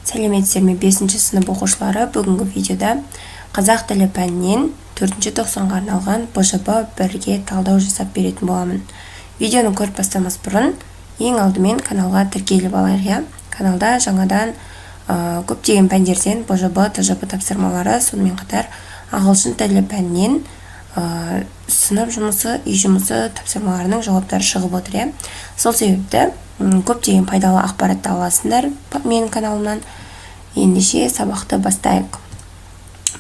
Сәлеметсіздер ме, бесінші сынып оқушылары! Бүгінгі видеода қазақ тілі пәнінен төртінші тоқсанға арналған БЖБ 1-ге талдау жасап беретін боламын. Видеоны көріп бастамас бұрын, ең алдымен каналға тіркеліп алайық, иә. Каналда жаңадан көптеген пәндерден БЖБ, ТЖБ тапсырмалары, сонымен қатар ағылшын тілі пәнінен сынып жұмысы, үй жұмысы тапсырмаларының жауаптары шығып отыр, иә. Сол себепті көптеген пайдалы ақпаратты аласыңдар менің каналымнан. Ендеше, сабақты бастайық.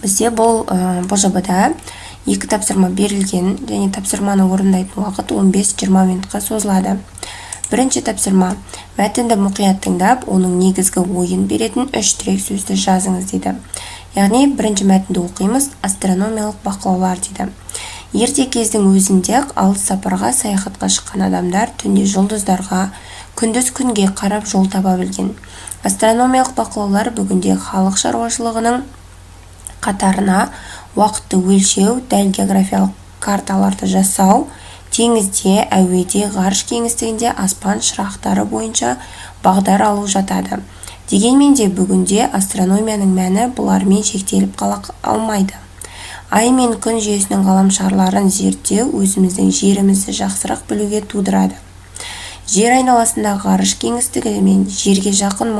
Бізде бұл БЖБ-да екі тапсырма берілген және тапсырманы орындайтын уақыт 15-20 минутқа созылады. Бірінші тапсырма: мәтінді мұқият тыңдап, оның негізгі ойын беретін үш тірек сөзді жазыңыз дейді. Яғни бірінші мәтінді оқимыз. «Астрономиялық бақылаулар» дейді. Ерте кездің өзінде-ақ алыс сапарға, саяхатқа шыққан адамдар түнде жұлдыздарға, күндіз күнге қарап жол таба білген. Астрономиялық бақылаулар бүгінде халық шаруашылығының қатарына уақытты өлшеу, дәл географиялық карталарды жасау, теңізде, әуеде, ғарыш кеңістігінде аспан шырақтары бойынша бағдар алу жатады. Дегенмен де бүгінде астрономияның мәні бұлармен шектеліп қала алмайды. Ай мен күн жүйесінің ғаламшарларын зерттеу өзіміздің жерімізді жақсырақ білуге тудырады. Жер айналасындағы ғарыш кеңістігі мен жерге жақын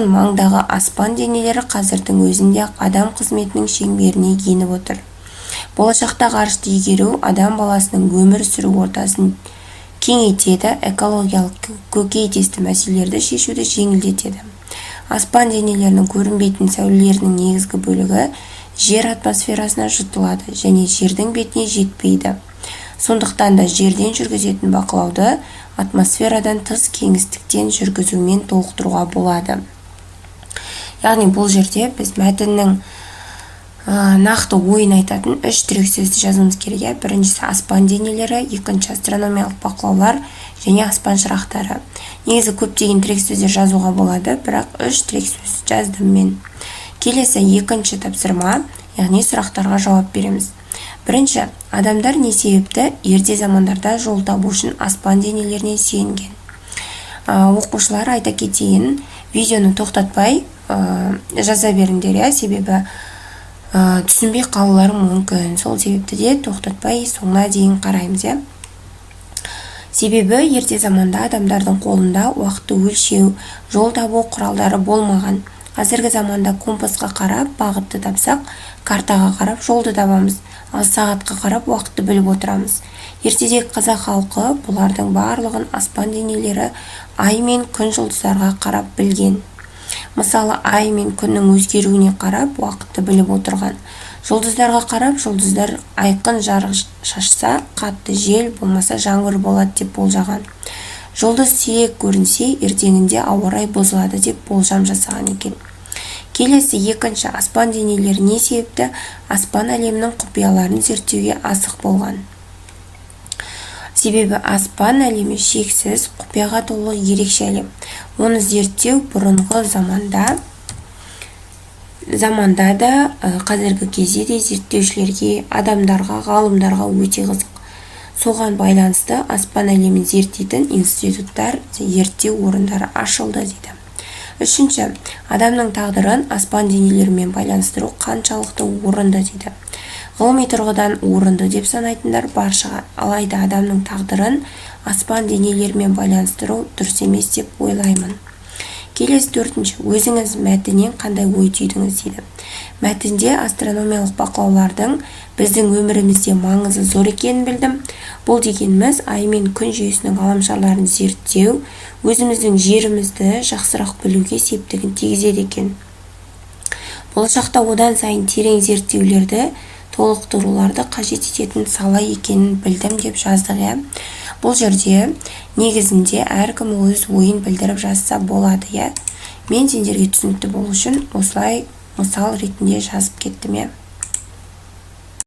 маңдағы аспан денелері қазірдің өзінде-ақ адам қызметінің шеңберіне еніп отыр. Болашақта ғарышты игеру адам баласының өмір сүру ортасын кеңейтеді, экологиялық көкейтесті мәселелерді шешуді жеңілдетеді. Аспан денелерінің көрінбейтін сәулелерінің негізгі бөлігі жер атмосферасына жұтылады және жердің бетіне жетпейді. Сондықтан да жерден жүргізетін бақылауды атмосферадан тыс кеңістіктен жүргізумен толықтыруға болады. Яғни бұл жерде біз мәтіннің нақты ойын айтатын үш тірек сөзді жазуымыз керек, иә. Біріншісі – аспан денелері, екінші – астрономиялық бақылаулар және аспан шырақтары. Негізі көптеген тірек сөздер жазуға болады, бірақ үш тірек сөз жаздым мен. Келесі екінші тапсырма, яғни сұрақтарға жауап береміз. Бірінші: адамдар не себепті ерте замандарда жол табу үшін аспан денелеріне сүйенген? Оқушылар, айта кетейін, видеоны тоқтатпай жаза беріңдер, иә, себебі түсінбей қалуларың мүмкін. Сол себепті де тоқтатпай соңына дейін қараймыз, иә. Себебі ерте заманда адамдардың қолында уақытты өлшеу, жол табу құралдары болмаған. Қазіргі заманда компасқа қарап бағытты тапсақ, картаға қарап жолды табамыз, ал сағатқа қарап уақытты біліп отырамыз. Ертедегі қазақ халқы бұлардың барлығын аспан денелері ай мен күн, жұлдыздарға қарап білген. Мысалы, ай мен күннің өзгеруіне қарап уақытты біліп отырған. Жұлдыздарға қарап, жұлдыздар айқын жарық шашса, қатты жел болмаса жаңбыр болады деп болжаған. Жұлдыз сирек көрінсе, ертеңінде ауа райы бұзылады деп болжам жасаған екен. Келесі екінші: аспан денелері не себепті аспан әлемінің құпияларын зерттеуге асық болған? Себебі аспан әлемі шексіз құпияға толы ерекше әлем. Оны зерттеу бұрынғы заманда да, қазіргі кезде де зерттеушілерге, адамдарға, ғалымдарға өте қызық. Соған байланысты аспан әлемін зерттейтін институттар, зерттеу орындары ашылды дейді. Үшінші: адамның тағдырын аспан денелерімен байланыстыру қаншалықты орынды дейді. Ғылыми тұрғыдан орынды деп санайтындар бар шығар, алайда адамның тағдырын аспан денелерімен байланыстыру дұрыс емес деп ойлаймын. Келесі төртінші: өзіңіз мәтіннен қандай ой түйдіңіз дейді. Мәтінде астрономиялық бақылаулардың біздің өмірімізде маңызы зор екенін білдім. Бұл дегеніміз ай мен күн жүйесінің ғаламшарларын зерттеу өзіміздің жерімізді жақсырақ білуге септігін тигізеді екен. Болашақта одан сайын терең зерттеулерді, толықтыруларды қажет ететін сала екенін білдім деп жаздық, иә. Бұл жерде негізінде әркім өз ойын білдіріп жазса болады, иә. Мен сендерге түсінікті болу үшін осылай мысал ретінде жазып кеттім, иә.